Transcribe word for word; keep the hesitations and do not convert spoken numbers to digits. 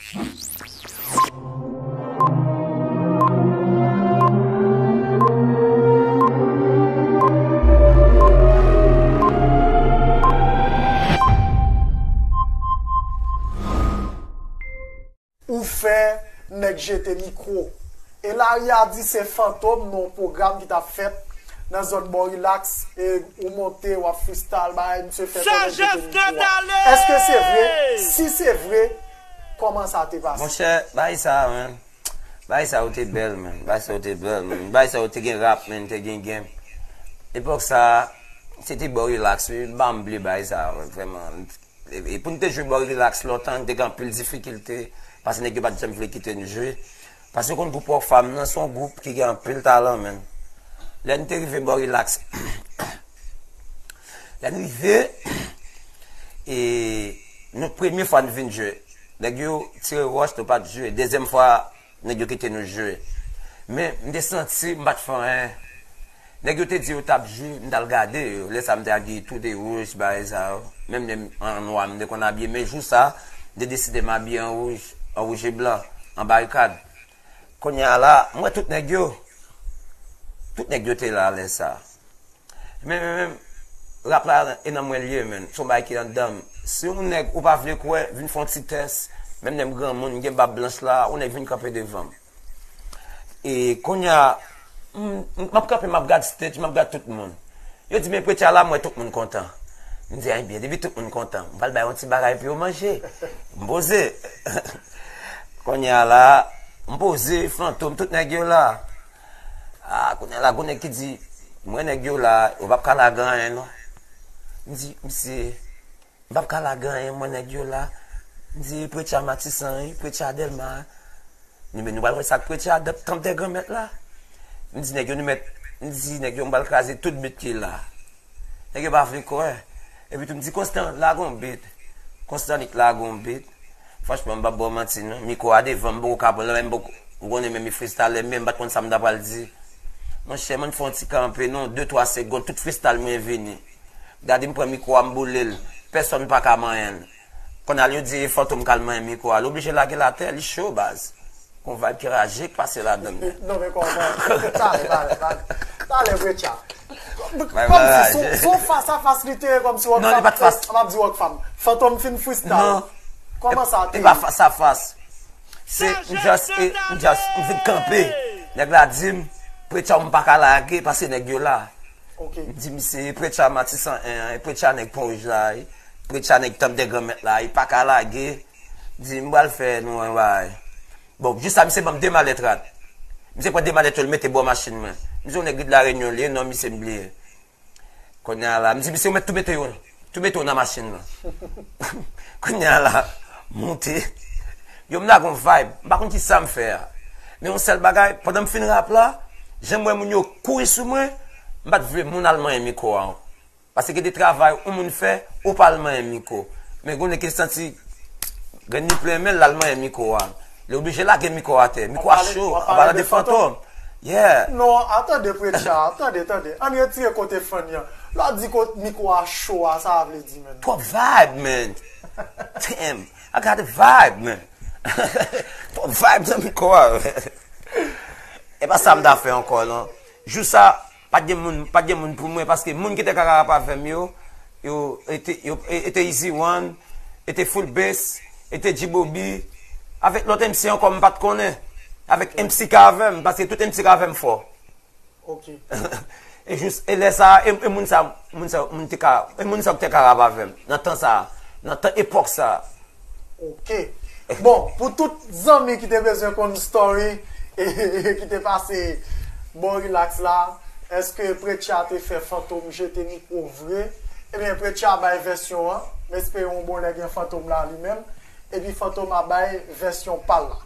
Ou fè nèg jete mikwo. E lari a di se Fantom nan yon pwogram ki t ap fèt nan zòn Bò Rilaks, e ou monte, w ap freestyle, bagay, misye fè konnen jete mikwo a. Èske se vre? Si se vre, kòman sa te pase? Monchè, bagay sa a, man. Bagay sa yo te bèl, man. Bagay sa yo te bèl, man. Bagay sa yo te gen rap, man, te gen game. Epòk sa a, se te Bò Rilaks, wi. M pa bliye bagay sa a, man, vrèman. E, e pou n te jwe Bò Rilaks lontan, n te gen anpil difikilte, paske nèg yo pa t janm vle kite n jwe. Paske w konn gwoup Rockfam nan, se yon gwoup ki gen anpil talan, man. Lè n te rive Bò Rilaks, lè n rive, e nou premye fwa n vin jwe, nèg yo tire wòch, nou pa t jwe. Dezyèm fwa, nèg yo kite nou jwe. Men, m te santi m pa t fè anyen. Nèg yo te di yo t ap jwe, m t al gade yo. Lè sa a, m te abiye tou de wouj, bagay sa yo. Menm lè m an nwa, m te konn abiye. Men jou sa a, m te deside m abiye an wouj, an wouj e blan, an barikad. Kounye a la, m wè tout nèg yo. Tout nèg yo te la lè sa a. Men, men, men, rap la, e nan mwen l ye, men. Se yon bagay ki anndan m. Si yon nèg ou pa vle kwè, vin fè yon ti tès, menm lè m granmoun, m gen bab blanch la, yon nèg vin kanpe devan m. E kounye a, m, m, m ap kanpe, m ap gad stage, m ap gad tout moun. Yo di, "Men Preacher la, m wè tout moun kontan." M di, "Ebyen, depi tout moun kontan, m pral bay yon ti bagay pou yo manje." M poze. Kounye a la, m poze, Fantom, tout nèg yo la. Ah, kounye a la, gon nèg ki di, "M wè nèg yo la, yo p ap ka lage anyen, non." M di, "Misye, m p ap ka lage anyen, m wè nèg yo la." M di, "Preacher Matisan, wi, Preacher Dèlma." M di, "Men nou pral wè sa k Preacher, tanp dè Granmèt la." M di, "Nèg yo, nou mèt," m di, "Nèg yo, m pral kraze tout beat ki la." Nèg yo pa vle kwè. Epi tou m di, "Konstan, lage yon beat." Konstan li k lage yon beat. Franchman, m p ap ba w manti, non. Mikwo a devan m, m poko ka pran l, men m poko, ou konnen, men m freestyle, men m pa t konn sa m ta pral di. Monchè, mwen fè yon ti kanpe, non, de twa segonn, tout freestyle mwen vini. Gade, m pran mikwo a, m boule l. Pèsonn pa ka manyen l. Kounye a, yo di Fantom k al manyen mikwo a. Li oblije lage l atè, li cho, baz. Gon vibe ki raje k pase ladan l. Non, men kòman? Talè, talè, talè. Talè, Preacher. Kòmsi se yon, se yon fas a fas li te ye, kòmsi Rockfam. Non, li pa t fas. M ap di Rockfam. Fantom fin freestyle. Non. Kòman sa te ye? E pa fas a fas. Se, m just, e, m just, m vin kanpe. Nèg la di m, "Preacher, m pa ka lage, paske nèg yo la." Ok. M di, "Misye, Preacher Matisan en an, e Preacher nèg Pon Wouj la, e Preacher nèg Tanp dè Granmèt la, e pa ka lage." M di, "M pral fè nou yon bagay." Bon, jis sa, misye ban m de malèt rad. Misye pran de malèt yo, l mete bò machin mwen. Misye yon nèg Rid Lareyonn li ye, non misye m bliye. Kounye a la, m di, "Misye, ou mèt tou mete yo, tou mete yo nan machin nan." Kounye a la, monte. Yo, m lage yon vibe. M pa konn ki sa m fè a. Men yon sèl bagay, pandan m fin rap la, jan m wè moun yo kouri sou mwen, m pa t vle moun al manyen mikwo a. Paske gen de travay yon moun fè, ou pa al manyen mikwo. Men gen nèg ki santi grenn li plen men l, l al manyen mikwo a. Li oblije lage mikwo a atè. Mikwo a cho, an palan de Fantom. Yeah. Non, atande, Preacher, tande, tande. Ann retire kote funny an. Lè w di kot mikwo a cho a, sa vle di, man. Twòp vibe, man. Damn, I got a vibe, man. Twòp vibe nan mikwo a. E pa sa m ta fè ankò, non. Jou sa, pa t gen moun, pa t gen moun pou mwen, paske moun ki te ka rap avè m yo, yo, e te, yo, e, e te Easy One, e te Full Bass, e te G-Bobby, avèk lòt M C ankò m pa t konnen, avèk M C K avè m, paske tout M C K avè m fò. Ok. E jis, e lè sa, e, e moun sa, moun sa, moun te ka, e moun sa te ka rap avè m, nan tan sa, nan tan epòk sa. Ok. Bon, pou tout zanmi ki te bezwen konn story, e, e ki te pase bò Rilaks la, èske Preacher te fè Fantom jete mikwo vre? Ebyen, Preacher bay vèsyon an. M espere yon bon lè gen Fantom la li menm. Epi Fantom a bay vèsyon pa l la.